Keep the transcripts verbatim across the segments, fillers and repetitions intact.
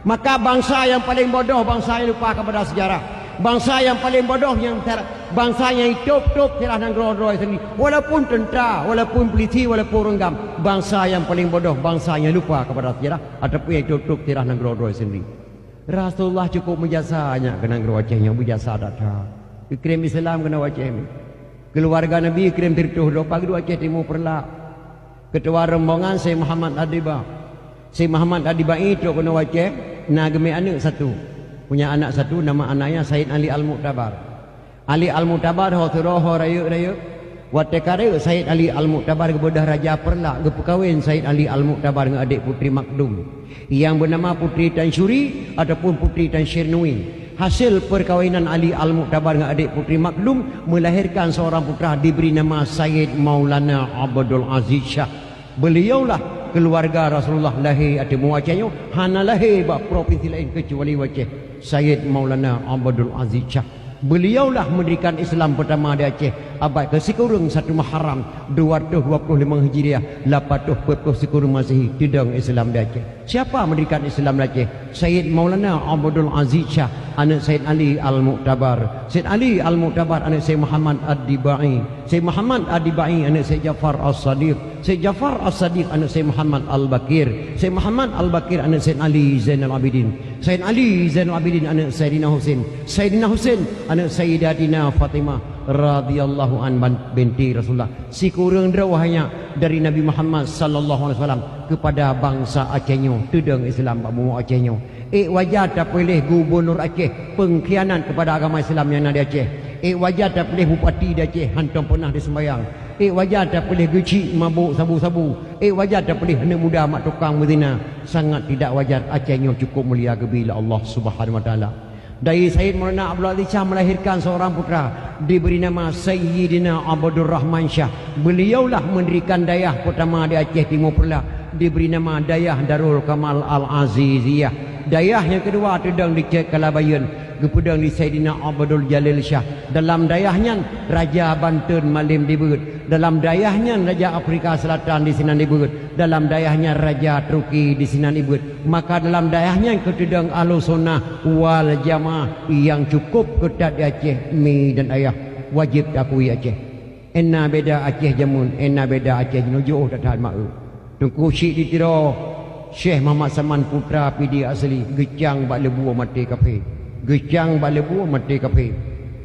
Maka bansa nyang paleng bodoh, bansa nyang lupa kepada sejarah. Bansa nyang paleng bodoh nyang ter-, bansa nyang itôb-tôb sejarah nanggroe droe sendiri. Walaupun tentara, walaupun polisi, walaupun ureuëng GAM, bansa nyang paleng bodoh, bansa nyang lupa kepada sejarah ataupun nyang itôb-tôb sejarah nanggroe droe sendiri. Rasulullah cukup meujasa nyak keu nanggroe Aceh nyoe, meujasa that-that. Ikrim Islam keunoe Aceh. Keuluwarga Nabi ikrim sireutoh dua pah geuduek Aceh Timu Peureulak. Keutua rombongan Syekh Muhammad Adiba. Syekh Muhammad Adibai trok keunoe Aceh, na geumé aneuëk satu. Punya anak satu, nama anaknya Said Ali Al-Muktabar. Ali Al-Muktabar ho sidroe ho rayeuk-rayeuk. Watée ka rayeuk Said Ali Al-Muktabar geubeudôh raja Peureulak, geupeukawen Said Ali Al-Muktabar ngon adék putri Makdum, nyang beunama Putri Tansyuri ataupun Putri Tansyirnuin. Hasil peukawinan Ali Al-Muktabar ngon adék putri Makdum meulahirkan seorang putra diberi nama Sayyid Maulana Abdul Aziz Syah. Beuliaulah keuluwarga Rasulullah lahé ateueh mua Aceh nyoe, hana lahé bak propinsi laén keucuali Aceh, Sayyid Maulana Abdul Aziz Syah. Beuliaulah meundirikan Islam peutama di Aceh, abad keusikureueng satu Muharram dua ratus dua puluh lima Hijriah, lapan ratus empat puluh sikureueng Masehi, teudong Islam di Aceh. Siapa meundirikan Islam di Aceh? Sayyid Maulana Abdul Aziz Syah, aneuëk Sayyid Ali Al-Muktabar. Sayyid Ali Al-Muktabar, aneuëk Sayyid Muhammad Ad-Dibai. Sayyid Muhammad Ad-Dibai, aneuëk Sayyid Ja'far As-Sadiq. Sayyid Ja'far As-Sadiq, aneuëk Sayyid Muhammad Al-Baqir. Sayyid Muhammad Al-Baqir, aneuëk Sayyid Ali Zainal Abidin. Sayyid Ali Zainal Abidin, aneuëk Sayyidina Husain. Sayyidina Husain, aneuëk Sayyidatina Fatimah radhiyallahu an, binti Rasulullah. Sikureueng droe hanya dari Nabi Muhammad sallallahu alaihi wasallam kepada bansa Aceh nyoe, teudong Islam bak bumoe Aceh nyoe. Ék wajar tapiléh gubunur Aceh pengkhianat kepada agama Islam nyang na di Aceh. Ék wajar tapiléh bupati di Aceh hantom peunah diseumbayang. Ék wajar tapiléh geuchik mabôk sabu-sabu. Ék wajar tapiléh aneuëk muda mak tukang meuzina. Sangat tidak wajar, Aceh nyoe cukup mulia geubi lé Allah Subhanahu wa Taala. Dari Sayyid Maulana Abdul Aziz Syah melahirkan seorang putra, diberi nama Sayyidina Abdul Rahman Syah. Beliaulah mendirikan dayah pertama di Aceh Timur Peureulak, diberi nama Dayah Darul Kamal Al-Aziziyah. Dayah nyang keudua teudong di Cek Kalabayeuen, geupeudong di Sayyidina Abdul Jalil Syah. Dalam dayah nyan, Raja Banten malem dibeuet. Dalam dayah nyan, Raja Afrika Selatan di sinan dibeuet. Dalam dayah nyan, Raja Turki di sinan dibeuet. Maka dalam dayah nyan keuteudong Ahlussunnah wal Jamaah nyang cukup keutat di Aceh, mi dan ayah, wajéb takui Aceh. Ena beda Aceh jameun, ena beda Aceh jinoe, jiôh that-that meu'eu. Teungku Chik di Tiro, Syekh Muhammad Saman putra Pidie asli, geucang bak leubue maté kafé. Geucang bak leubue maté kafé.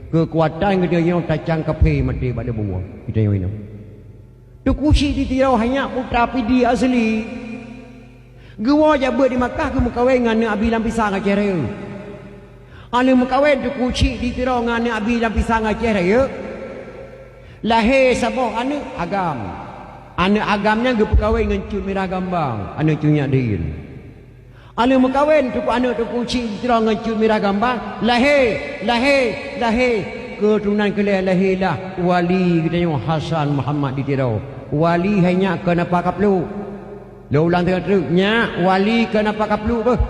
Keukuatan geutanyoe tacang kafé maté bak leubue. Geutanyoe inoe. Teungku Chik di Tiro hanya putra Pidie asli. Geuwoe jak beuet di Makkah, geumeukawen ngon aneuk Abi Lam Pisang Aceh Rayeuk. Aneuk meukawen Teungku Chik di Tiro ngon aneuk Abi Lam Pisang Aceh Rayeuk. Lahé saboh aneuk agam. Aneuk agam nyan geupeukawen ngon Cut Mirah Gambang, aneuk Cut Nyak Dien. Aneuk meukawen Teungku, aneuk Teungku Chik di Tiro ngon Cut Mirah Gambang, lahé, lahé, lahé keuturonan keu lhèe, lahé lah wali geutanyoe Hasan Muhammad di Tiro. Wali hai nyak keu napa kapluek. Lôn ulang teuk-teuk, nyak wali keu napa kapluek beuh.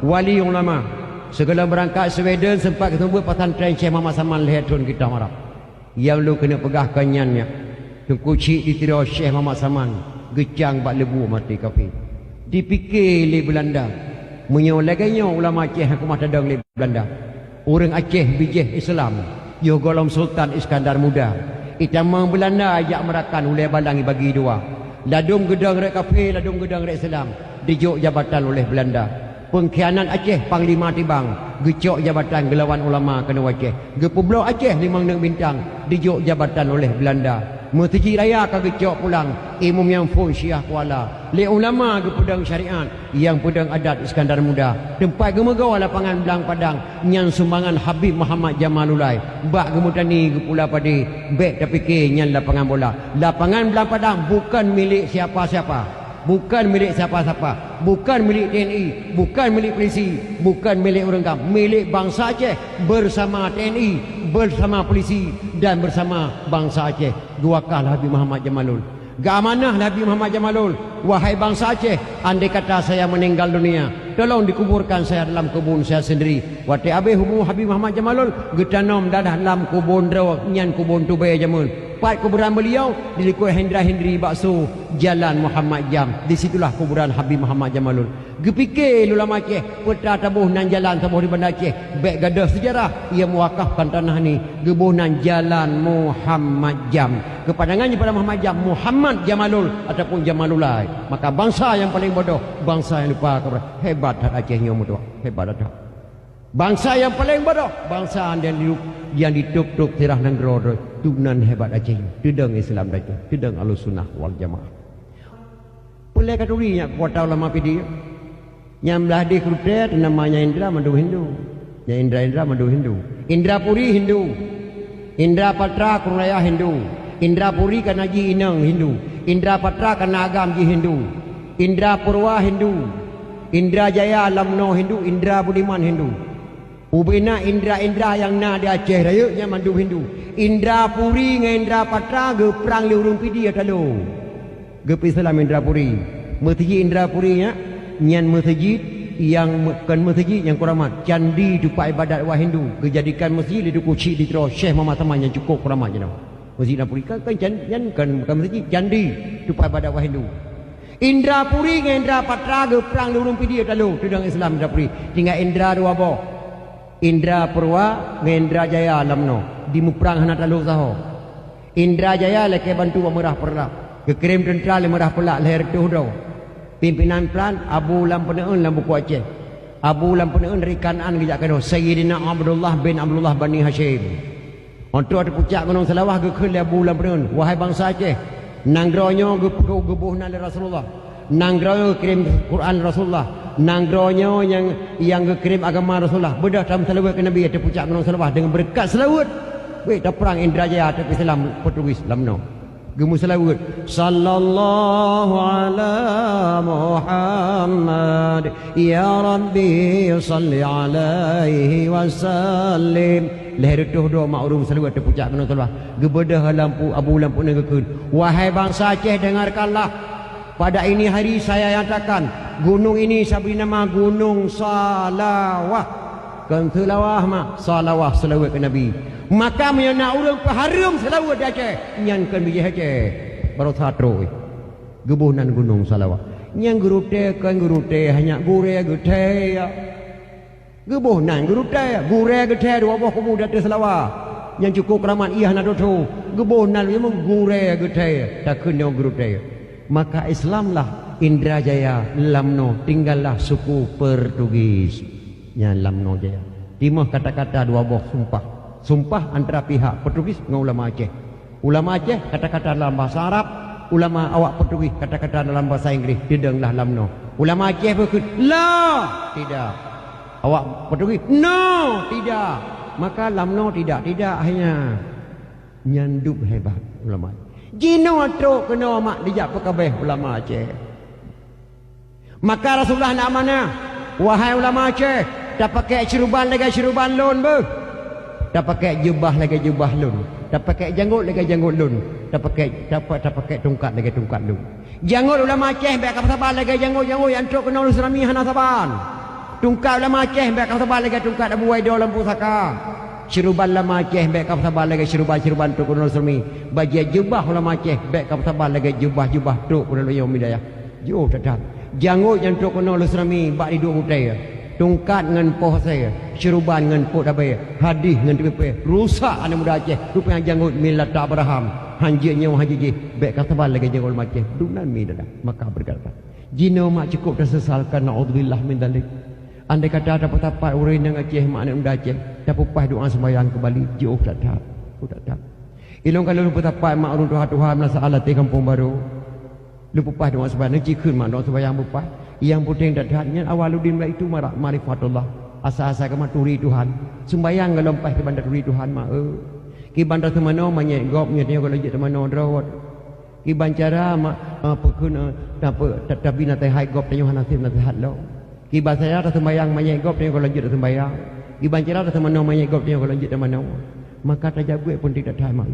Wali ulama. Sigohlom beurangkat Sweden seumpat geuseumeubeuet pesantren Syekh Muhammad Saman lhèe thon kitab Arab. Nyang lôn keuneuk peugah kon nyan nyak, Teungku Chik di Tiro Syekh Muhammad Saman geucang bak leubue maté kafé. Dipike lé Beulanda, meunyoe lagèe nyoe ulama Aceh hana keumah tadong lé Beulanda, ureueng Aceh bijéh Islam yoh gohlom Sultan Iskandar Muda. Itamong Beulanda jak meurakan ulèe balang ibagi dua. Ladôm geudong rot kafé, ladôm geudong rot Islam, dijok jabatan oleh Beulanda. Peungkhianat Aceh, Panglima Tibang, geucok jabatan geulawan ulama keunoe Aceh. Geupeubloe Aceh limong neuk bintang, dijok jabatan oleh Beulanda. Meuseujid raya ka geucok pulang, imum nyang phôn Syiah Kuala. Lé ulama geupeudong syariat, nyang peudong adat Iskandar Muda. Teumpat geumeugoe lapangan Blang Padang, nyan sumbangan Habib Muhammad Jamalulai. Bak geumeutani geupula padé, bèk tapike nyan lapangan bola. Lapangan Blang Padang bukon milék siapa-siapa. Bukan milik siapa-siapa, bukan milik T N I, bukan milik polisi, bukan milik ureueng GAM, milik bansa Aceh bersama T N I, bersama polisi dan bersama bansa Aceh. Geuwakah lé Habib Muhammad Jamalul. Geuamanah lé Habib Muhammad Jamalul, "Wahai bansa Aceh, andai kata saya meninggal dunia, tolong dikuburkan saya dalam kebun saya sendiri." Watèe abéh umu Habib Muhammad Jamalul, geutanom dadah lam kebun droe, nyan kebun tubèe jameun. Pat kuburan beliau? Di likot Hendra Hendri bakso Jalan Muhammad Jam. Di situlah kuburan Habib Muhammad Jamalul. Geupike lé ulama Aceh, peue teuma taboh nan jalan saboh di Banda Aceh. Bék gadôh seujarah, ia mewakafkan tanah ni, geuboh nan Jalan Muhammad Jam. Geupandangan nyan pada Muhammad Jam, Muhammad Jamalul ataupun Jamalulai. Maka bansa nyang paleng bodoh, bansa nyang lupa kepada. Hebat that Aceh nyoe meutuah, hebat that. Bansa nyang paleng bodoh, bansa nyang di, nyang ditôb-tôb sirah nanggroe droe. Tunan hebat Aceh nyoe. Teudong Islam Aceh, teudong Ahlussunnah wal Jamaah. Peulée katuri nyak kuata ulama Pidie. Nyang blah deh krutée teunama Nyan Indra mandum Hindu. Nyan Indra-Indra mandum Hindu. Indra Puri Hindu. Indra Patra Krueng Raya Hindu. Indra Puri kana jih inong Hindu. Indra Patra kana agam jih Hindu. Indra Purwa Hindu. Indra Jaya Lamno Hindu. Indra Budiman Hindu. Ubena indra-indra nyang na di Aceh Rayeuk nyan mandum Hindu. Indra Puri ngon Indra Patra geuprang lé ureuëng Pidie talo. Geupeuislam Indra Puri. Meuseujid Indra Puri nyan, nyan meuseujid nyang me-, kon meuseujid nyang keuramat. Candi teumpat iébadat ureuëng Hindu geujadikan meuseujid lé Teungku Chik di Tiro Syekh Muhammad Saman nyang cukôp keuramat jinoe. Meuseujid Indra Puri kan, kan can-, nyan kon bukan meuseujid, candi teumpat iébadat ureuëng Hindu. Indra Puri ngon Indra Patra geuprang lé ureuëng Pidie talo, teudong Islam Indra Puri. Tinggai indra dua boh. Indra Purwa ngon Indra Jaya Lamno dimuprang hana talo saho. Indra Jaya lakée bantu bak Meurah Peurlak, geukirém teuntra lé Meurah Peurlak lhée reutôh droe. Pimpinan plan Abu Lam Peuneuen lam buku Aceh. Abu Lam Peuneuen dari Kanaan geujak keunoe, Sayyidina Abdullah bin Abdullah Bani Hasyim. Óh trok di pucak Gunong Seulawah geukheun lé Abu Lam Peuneuen, "Wahai bansa Aceh, nanggroe nyoe geupeugah geuboh nan lé Rasulullah. Nanggroe nyoe geukirém Quran Rasulullah. Nanggroe nyoe nyang, nyang geukirém agama Rasulullah. Beudôh tameuseulaweuet keu Nabi ateueh pucak Gunong Seulawah deungon beureukat seulaweuet." Wéh, taprang Indra Jaya ateueh Islam Portugis Lamno. Geumeuseulaweuet, "Sallallahu ala Muhammad, ya Rabbi salli alaihi wasallim." Lhée reutôh droe mak ureuëng seulaweuet ateueh pucak Gunong Seulawah. Geubeudôh lampu Abu Lam Peuneuen geukheun, "Wahai bansa Aceh, dengarkanlah! Pada ini hari saya nyatakan, gunung ini saya beri nama Gunong Salawah." Kon Seulawah mak, Salawah seulaweuet keu Nabi. Maka meunyoe na ureuëng peuhareuem seulaweuet di Aceh, nyan kon bijéh Aceh. Baroesa trok geuboh nan Gunong Salawah. Nyang geurutée kon geurutée, hanya gurée geuthée. Geuboh nan geurutée, gurée geuthée dua boh kubu di ateueh Seulawah. Nyang cukôp keuramat ié hana tho-tho. Geuboh nan limong gurée geuthée, takheun nyoe geurutée. Maka Islamlah Indra Jaya Lamno, tinggallah suku Portugis. Nyan Lamno Jaya. Timoh kata-kata dua boh sumpah. Sumpah antara pihak Portugis ngon ulama Aceh. Ulama Aceh kata-kata dalam bahasa Arab, ulama awak Portugis kata-kata dalam bahasa Inggris, teudonglah Lamno. Ulama Aceh beukheun, "La!" "Tidak." Awak Portugis, "No!" "Tidak." Maka Lamno tidak-tidak akhirnya. Nyan dub hebat ulama. Jinoe trok keunoe mak dijak peukabeh ulama Aceh. Maka Rasulullah na amanah, "Wahai ulama Aceh, tapakée syeuruban lagée syeuruban lôn beuh. Tapakée jeubah lagée jeubah lôn. Tapakée janggot lagée janggot lôn. Tapakée, tapa-, tapakée tungkat lagée tungkat lôn." Janggot ulama Aceh bék ka saban lagée janggot-janggot nyang trok keunoe lôn seurami hana saban. Tungkat ulama Aceh bék ka saban lagée tungkat Abu Waido lam pusaka. Syeuruban ulama Aceh bék ka saban lagée syeuruban-syeuruban trok keunoe lôn seurami. Bajée jeubah ulama Aceh bék ka saban lagée jeubah-jeubah trok keunoe lôn hidayah. Jiôh that-that. Janggot nyang trok keunoe lôn seurami bak di duek gutée. Tungkat ngon poh asée, syeuruban ngon pot abée, hadih ngon teumipée, rusak aneuk muda Aceh, rupanya janggot milat Abraham, hanjeuet nyoe hanjeuet jih, bék ka saban lagée janggot ulama Aceh, dunan mi dadah, maka beureukat that. Jinoe mak cukôp taseusal ka, naudzubillah min dzalik. Andai kata tapat-tapat ureuëng nyang Aceh mak aneuk muda Aceh, tapeupah doá seumayang keumbali, jiôh that-that, jiôh that-that. Ilôn ka lôn peutapat mak ureuëng tuha-tuha meunasah alat di Kampung Baro. Lôn peupah doá seumayang, neucikheun mak doá seumayang beupah. Nyang peunteng that-that nyan awaludin bak itu mara-, marifatullah. Asa-asa kamoe turi Tuhan. Seumayang golom paih kiban taturi Tuhan mak, eu. Kiban taseumanoe manyét gob nyoe tanyoe golom jeuet seumanoe droe. Kiban cara mak, eh, peukheun, eh, tape-, ta-, tabi naseuhat gob tanyoe hana sép naseuhat lom. Kiban cara taseumayang manyét gob tanyoe golom jeuet taseumayang. Kiban cara taseumanoe manyét gob tanyoe golom jeuet tamanoe. Maka tajak buet peunteng that-that mak.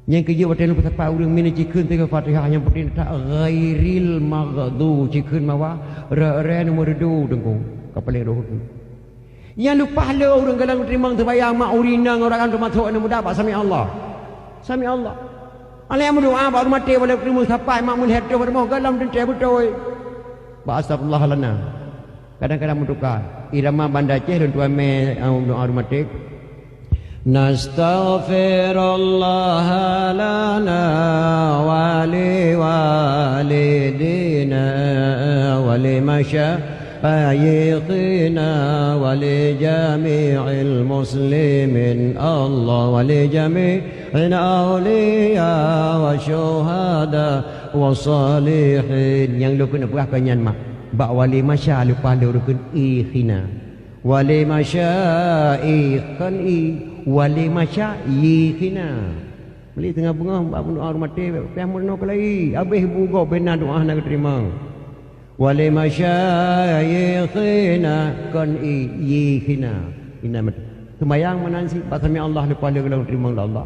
Nyang keujeuet watée lôn peusapat ureuëng mina cikheun sigoe Fatihah nyang peunteng that ghairil maghdu cikheun mawa re-re neumeureudu teungku ka paleng roh. Nyang leupah le ureuëng galak teurimong teubayang mak ureuëng inong ureuëng agam teumasok aneuk muda bak sami Allah. Sami Allah. Alai meudoa bak ureuëng maté, walau keuneuk sapai mak meulihat troh bak rumoh, gohlom teuntée beutôi. Bak astagfirullah lana. Kadang-kadang meutuka. Irama Banda Aceh lôn tuan mé, ah, doa ureuëng maté. Nastaghfirullah lana wa li walidina wa li masyayikhina wa li jami'il muslimin Allah wa li jami'il auliya wa syuhada wa salihin. Nyang lôn keuneuk peugah keu nyan mak. Bak wali masya leupah lé ureuëng kheun ikhina. Wali masya ikhan i. Wali masya ikhina. Meli teungoh beungoh bak meudoa ureuëng maté, piah meurunoe keulai. Habéh bu gob bena doa hana geuteurimong. Wali masyayikhina kon i yikhina. Ina mat-, seumayang meunan sit bak sami Allah leupah lé gohlom teurimong lé Allah.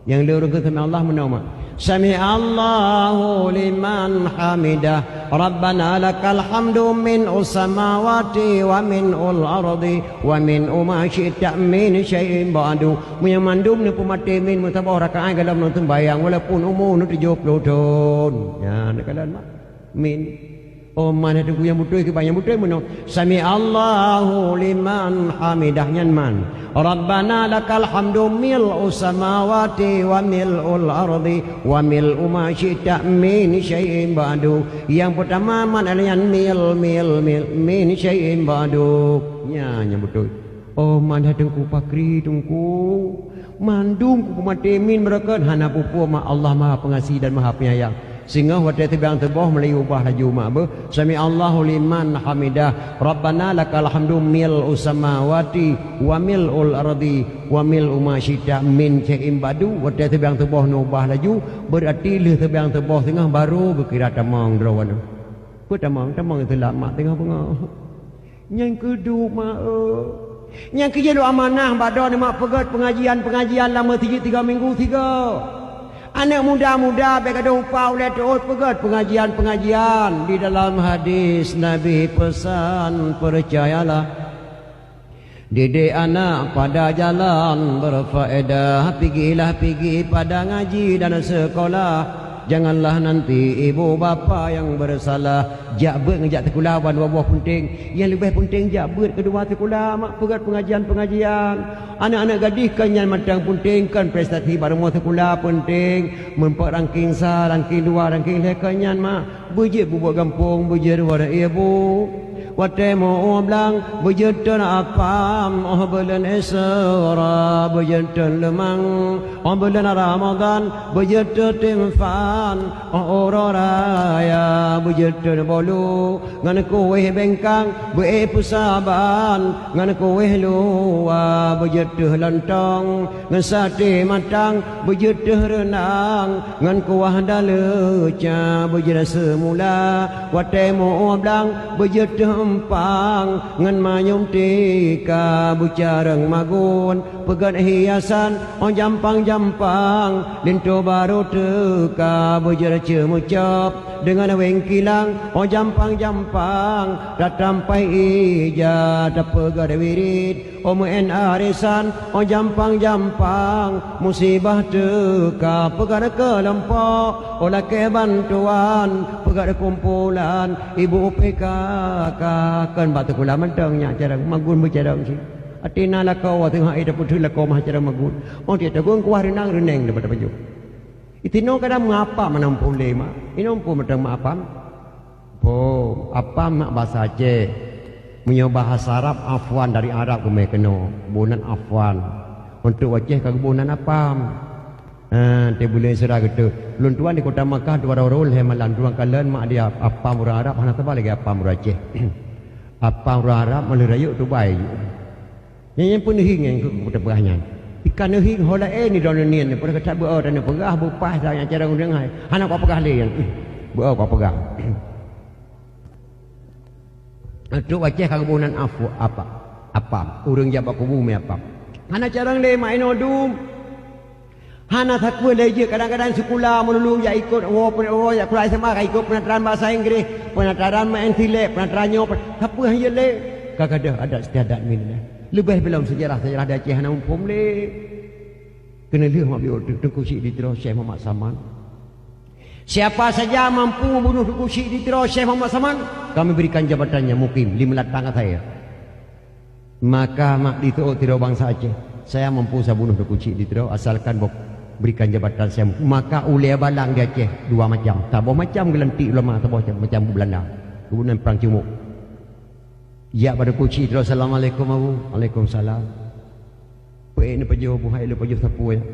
Nyang lé ureuëng kheun sami Allah meunoe mak. Sami Allahu liman hamidah. Rabbana lakal hamdu min usamawati wa min ul ardi wa min uma syi'ta min syai'in ba'du. Meunyoe mandum neupeumaté min meusaboh rakaat gohlom ngon seumayang walaupun umu neutujoh ploh thon. Nyan neukalon mak. Min. Oh man, hai Teungku, nyang beutôi kiban, nyang beutôi meunoe. Sami Allahu liman hamidah nyan man. Rabbana lakal hamdu mil'us samawati wa mil'ul ardi wa mil'u ma syi'ta min syai'in ba'du. Nyang peutama man nyan mil, mil, mil, min syai'in ba'du. Nyan nyang beutôi. Oh man, hai Teungku Pakri, Teungku. Mandum kupeumaté min beureukat hana peue-peue mak Allah Maha Pengasih dan Maha Penyayang. Singoh watée teubiang teuboh meulayeue ubah laju mak beuh. Sami Allahu liman hamidah. Rabbana lakal hamdu mil'us samawati wa mil'ul ardi wa mil'u ma syi'ta min syai'in ba'du. Watée teubiang teuboh neuubah laju, beurati lheueh teubiang teuboh singoh barô geukira tamong droe nyoe. Peue tamong? Tamong teulat mak teungoh beungoh. Nyang keudua mak, eh. Nyang keujeuet lôn amanah bak droeneuh mak peugét pengajian-pengajian lam meuseujid tiga minggu sigoe. Aneuëk muda-muda bék gadôh upa ulée teuôt peugét pengajian-pengajian. Di dalam hadis Nabi peusan, percayalah, didik anak pada jalan berfaedah, pigilah pigi pada ngaji dan sekolah. Janganlah nanti ibu bapa yang bersalah. Jak beuet ngon jak sikula ban dua boh peunteng. Nyang leubeh peunteng jak beuet keudua sikula mak peugét pengajian-pengajian. Aneuëk-aneuëk gadih kon nyan mantong peunteng, kon prestasi bak rumoh sikula peunteng. Meupat ranking sa, ranking dua, ranking lhée kon nyan mak. Beujeuet bubuk gampông, beujeuet waréh ié bu. Watée meu-ueh blang, beujeuet thon apam, óh buleuen Isra, beujeuet thon leumang, óh buleuen Ramadhan, beujeuet thon timphan, óh uroe raya, beujeuet thon bolu, ngon kueh bengkang, beu-ék peusaban, ngon kueh luwa, beujeuet thon lontong, ngon saté matang, beujeuet thon reunang, ngon kuah daleuca, beujeuet seumula, watée meu-ueh blang, beujeuet thon eumpang, ngon manyum tika, beucarông magun, peugét hiasan, óh jampang-jampang, linto barô teuka, beujeuet ceumeucôb, deungon wéng kilang, óh jampang-jampang, tatampai ija, tapeugét wirit, óh meu'én arisan, óh jampang-jampang, musibah teuka, peugét keulompok, óh lakée bantuan, peugét kumpulan, ibu P K K, kon bak sikula mantong nyak carông, magun beucarông cit. Até na lakoe teungoh éh tapeuteuk lakoe mah carông magun. Óh tiep tagun kuah reunang reuneng dapat tapajoh. Itinoe kadang meuapam meunan phon lé mak. Inoe phon mantong meuapam. Phon, apam mak basa Aceh. Meunyoe bahasa Arab, afwan dari Arab geumé keunoe. Boh nan afwan. Untuk Aceh ka geuboh nan apam. Ha, teuh buleuen sira geutu. Lôn tuan di kota Makkah dua roh lhée malam, dua kalon mak dia apam ureuëng Arab, hana teuba lagée apam ureuëng Aceh. Apam ureuëng Arab meuleuh rayeuk tubai. Nyan, nyan peunehieng nyang keu-, keu teupeugah nyan. Ikan neuhieng ho laén ni droeneuh nyan, peue kata beu-o taneuh peugah, beupaih sa nyang carông ureuëng hai. Hana kupeugah lé nyan. Beu-o kupeugah. Trok Aceh ka geuboh nan afu-, apa? Apam. Ureuëng jak bak kubu mé apam. Hana carông lé mak inoe dum. Hana sapeue lé jeuet, kadang-kadang sikula meululu jak ikot, woe pe-, woe jak sikula S M A ka ikot peunataran bahasa Inggréh, peunataran maén silek, peunataran nyoe, pe-, sapeue han jeuet lé. Ka gadôh adat istiadat minah. Leubeh bilom seujarah-seujarah di Aceh hana muphom lé. Keuneulheueh mak biôh Teungku Chik di Tiro Syekh Muhammad Saman. Siapa saja mampu membunuh Teungku Chik di Tiro Syekh Muhammad Saman, kami berikan jabatannya mukim lima latang asai. Maka mak di Tiro, Tiro bansa Aceh, saya mampu saya bunuh Teungku Chik di Tiro, asalkan boh berikan jabatan saya. Maka ulée balang di Aceh dua macam. Saboh macam geulantik ulama, saboh macam Belanda. Kemudian perang Cumuk. Jak bak Teungku Chik di Tiro, "Assalamualaikum, Abu." "Waalaikumsalam." "Peue neupajoh buhai lôn pajoh sapeue nyan?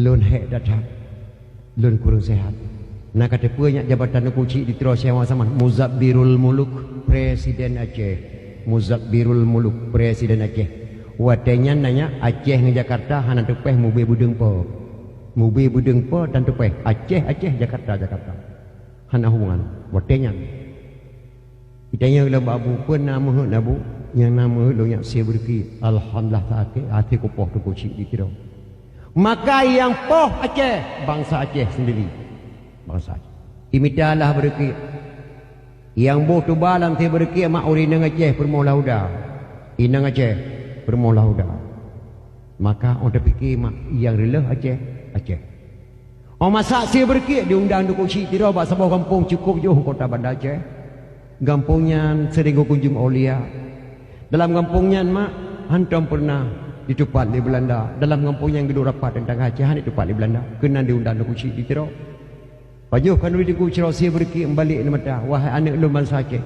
Lôn hék that-that. Lôn kureueng seuhat." "Na kateupeue nyak jabatan Teungku Chik di Tiro Syekh Muhammad Saman?" "Muzabbirul Muluk, Presiden Aceh." "Muzabbirul Muluk, Presiden Aceh." Watée nyan na nyak Aceh ngon Jakarta hana teupéh mubé beudeueng po. Mubé beudeueng po tan teupéh. Aceh, Aceh, Jakarta, Jakarta. Hana hubungan. Watée nyan. Itanya lom bak Abu, "Peue na meuheuet na, Bu?" "Nyang na meuheuet lôn nyak sie beureuki." "Alhamdulillah, sakét hati kupoh Teungku Chik di Tiro." Maka nyang poh Aceh, bansa Aceh sendiri. Bansa Aceh. Imita lah beureuki. Nyang boh tuba lam sie beureuki mak ureueng inong Aceh peurumoh Lahuda. Inong Aceh peurumoh Lahuda. Maka ôn teupike mak nyang reuloh Aceh, Aceh. Ôn masak sie beureuki diundang Teungku Chik di Tiro bak saboh gampông cukôp jiôh kota Banda Aceh. Gampông nyan seuring geukunjong aulia. Dalam gampông nyan mak hantom peureunah ditupat lé Beulanda. Dalam gampông nyan geuduek rapat teuntang Aceh hana ditupat lé Beulanda. Keunan diundang Teungku Chik di Tiro. Pajoh khanuri Teungku Chik di Tiro sie beureuki meubalek neumata, "Wahai aneuëk lôn bansa Aceh,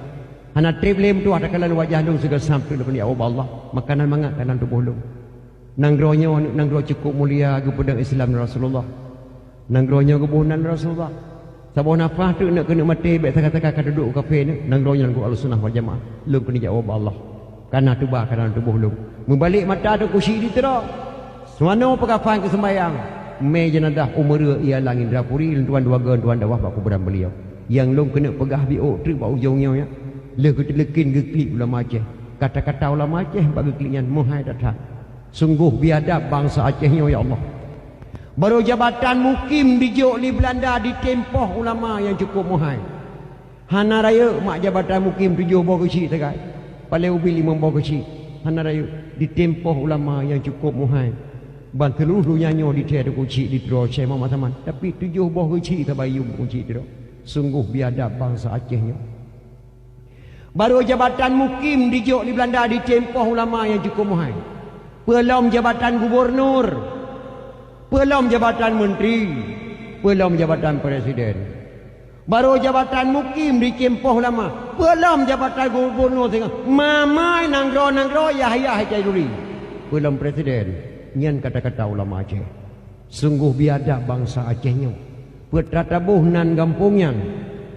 hana treb lé meutuah takalon wajah lôn sigoe sam teuk lôn keuneuk jak ubak Allah. Makanan mangat ka lam tuboh lôn." Nanggroe nyoe nanggroe cukôp mulia geupeudong Islam lé Rasulullah. Nanggroe nyoe geuboh nan lé Rasulullah. Saboh nafah teuk neuk keuneuk maté bék saka-saka ka teuduek u kafé neuk. Nanggroe nyoe nanggroe Ahlussunnah wal Jamaah. Lôn keuneuk jak ubak Allah. Kana tuba kana tuboh lôn. Meubalek mata Teungku Chik di Tiro. Seumanoe peukafan keu seumbahyang. Mé jeunazah u Meureu ia langit drapuri lôn tuan dua goe tuan dakwah bak kuburan beliau. Nyang lôn keuneuk peugah biôk treuk bak ujong nyoe nyan. Lheueh geuteuleukin geuklik ulama Aceh. Kata-kata ulama Aceh bak geuklik nyan meuhai that-that. Sunggoh biadab bansa Aceh nyoe, ya Allah. Barô jabatan mukim dijok lé Beulanda ditimpoh ulama nyang cukôp meuhai. Hana rayeuk mak jabatan mukim tujoh boh keuchik sagai, paleng ubit limong boh keuchik. Hana rayeuk ditimpoh ulama nyang cukôp meuhai. Ban seuluruh donya nyoe ditée Teungku Chik di Tiro Syekh Muhammad Saman, tapi tujoh boh keuchik sabayeue Teungku Chik di Tiro. Sunggoh biadab bansa Aceh nyoe. Barô jabatan mukim dijok lé Beulanda ditimpoh ulama nyang cukôp meuhai. Peulom jabatan gubunur, peulom jabatan menteri, peulom jabatan presiden. Barô jabatan mukim ditimpoh ulama, peulom jabatan gubunur singoh. Mamai nanggroe-nanggroe yah-yah icai duri. Peulom presiden, nyan kata-kata ulama Aceh. Sunggoh biadab bansa Aceh nyoe. Peuet rata boh nan gampông nyan,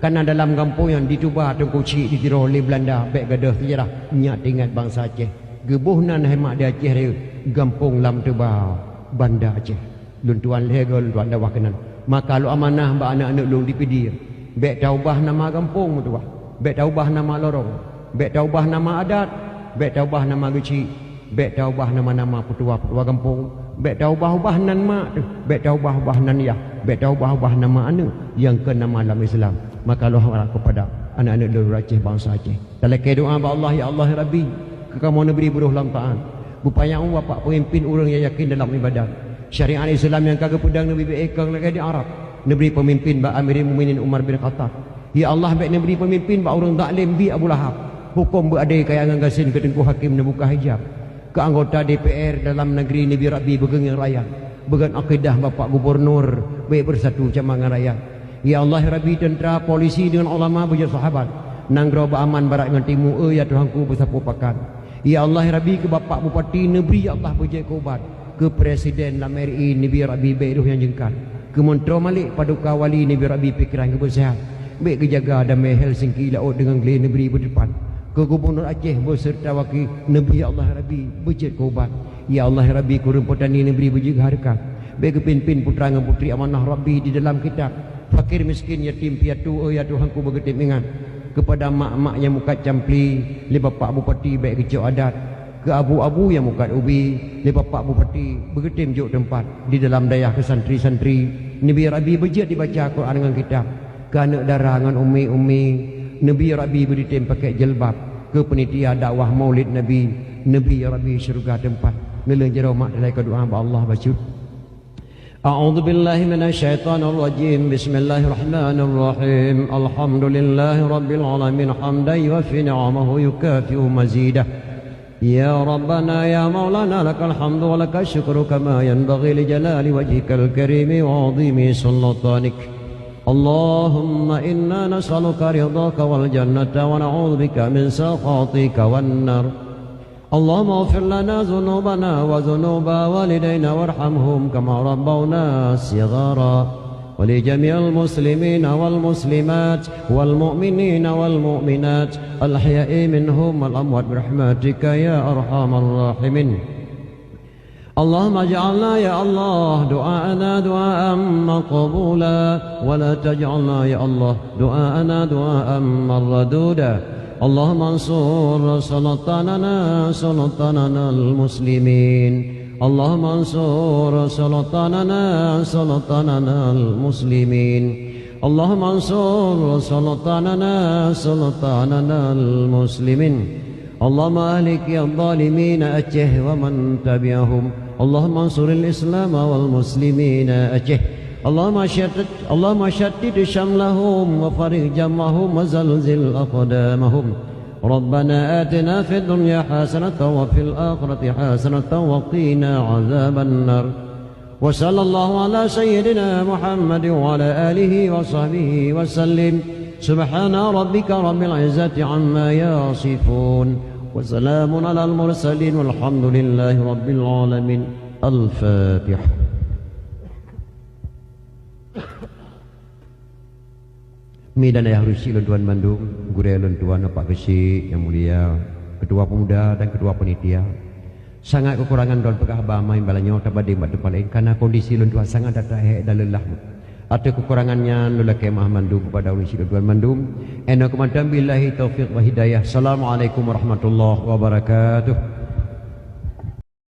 kana dalam gampông nyan dituba Teungku Chik di Tiro lé Beulanda bék gadôh seujarah nyak teuingat bansa Aceh. Geuboh nan hai mak di Aceh Rayeuk, gampông Lam Teuba, Banda Aceh. Lôn tuan lhée goe lôn tuan dakwah keunan. Maka lôn amanah bak aneuëk-aneuëk lôn di Pidie. Bék taubah nama gampông meutuwah. Bék taubah nama lorong. Bék taubah nama adat. Bék taubah nama geuchik. Bék taubah nama-nama peutuwa-peutuwa gampông. Bék taubah-ubah nan mak teuh. Bék taubah-ubah nan yah. Bék taubah-ubah nama aneuëk nyang kon nama lam Islam. Maka lôn harab keupada aneuëk-aneuëk lôn Aceh bansa Aceh. Talakée doá bak Allah, ya Allah, ya Rabbi, keu kamoe neubri beurôh lam taát. Beupanyang umu Bapak peumimpin ureuëng nyang yakin dalam ibadat. Syariat Islam nyang ka geupeudong neubri beuékong lagée di Arab. Neubri peumimpin bak Amirul Mukminin Umar bin Khattab. Ya Allah, bék neubri peumimpin bak ureuëng zalim bi Abu Lahab. Huköm beuadé kaya ngon gasien keu Teungku Hakim neubuka hijab. Keu anggota D P R dalam negeri neubri Rabbi beugeungieng rakyat. Beugon akidah Bapak Gubernur, bék beusatu sama ngon rakyat. Ya Allah, ya Rabbi, teuntra, polisi deungon ulama beujeuet sahabat. Nanggroe beuaman barat ngon timu, eu ya Tuhanku beusapeue pakat. Ya Allah, ya Rabbi, keu Bapak Bupati neubri, ya Allah, beujeuet keu ubat. Keu Presiden lam R I neubri Rabbi bék roh nyang jeungkat. Keu Meuntroe Malik Paduka Wali neubri Rabbi pikeran keu beuseuhat. Bék geujaga damé Helsinki laôt deungon glé neubri beuteupat. Keu Gubernur Aceh beuseureuta waki neubri, ya Allah, ya Rabbi, beujeuet keu ubat. Ya Allah, ya Rabbi, keu ureuëng peutani neubri beujeuet keu hareukat. Bék geupimpin putra ngon putri amanah Rabbi di dalam kitab. Fakir miskin, yatim piatu, oh ya Tuhanku, beugeutém ingat. Keupada mak-mak nyang mukat campli lé Bapak Bupati bék geucok adat. Keu abu-abu nyang mukat ubi lé Bapak Bupati beugeutém jok teumpat di dalam dayah keu santri-santri. Neubri Rabbi beujeuet dibaca Quran ngon kitab. Keu aneuëk dara ngon umi-umi neubri Rabbi beuditém pakèk jilbab. Keu peunitia dakwah Maulid Nabi neubri Rabbi syeuruga teumpat. Neulheueh jaroe mak teulai keu doá bak Allah bacut. أعوذ بالله من الشيطان الرجيم. بسم الله الرحمن الرحيم. الحمد لله رب العالمين، حمدا يوافي نعمه ويكافئ مزيده. يا ربنا يا مولانا، لك الحمد ولك الشكر كما ينبغي لجلال وجهك الكريم وعظيم سلطانك. اللهم إنا نسألك رضاك والجنة ونعوذ بك من سخطك والنار. اللهم اغفر لنا ذنوبنا وذنوب والدينا وارحمهم كما ربونا صغارا، ولجميع المسلمين والمسلمات والمؤمنين والمؤمنات الأحياء منهم والأموات برحمتك يا أرحم الراحمين. اللهم اجعلنا يا الله دعاءنا دعاء مقبولا، ولا تجعلنا يا الله دعاءنا دعاء مردودا. اللهم انصر سلطاننا سلطاننا المسلمين. اللهم انصر سلطاننا سلطاننا المسلمين. اللهم انصر سلطاننا سلطاننا المسلمين. اللهم أهلك يا الظالمين أتيه ومن تبعهم. اللهم انصر الإسلام والمسلمين أتيه. اللهم شتت، اللهم شتت شملهم وفرق جمعهم وزلزل أقدامهم. ربنا آتنا في الدنيا حسنة وفي الآخرة حسنة وقنا عذاب النار. وصلى الله على سيدنا محمد وعلى آله وصحبه وسلم. سبحان ربك رب العزة عما يصفون. وسلام على المرسلين والحمد لله رب العالمين. الفاتحة. Mi dan ayah rusi lôn tuan mandum, gurée lôn tuan Bapak Geuchik nyang mulia, Ketua Pemuda dan Ketua Panitia. Sangat keukurangan droe peugah haba main balanyoe tabandéng bak teumpat laén, karena kondisi lôn tuan sangat that-that hék dan leulah. Ateueh keukurangan nyan lôn lakée meu'ah mandum keupada ureuëng syiek lôn tuan mandum. Inoe keumantöng billahi taufiq wal hidayah. Assalamualaikum warahmatullahi wabarakatuh.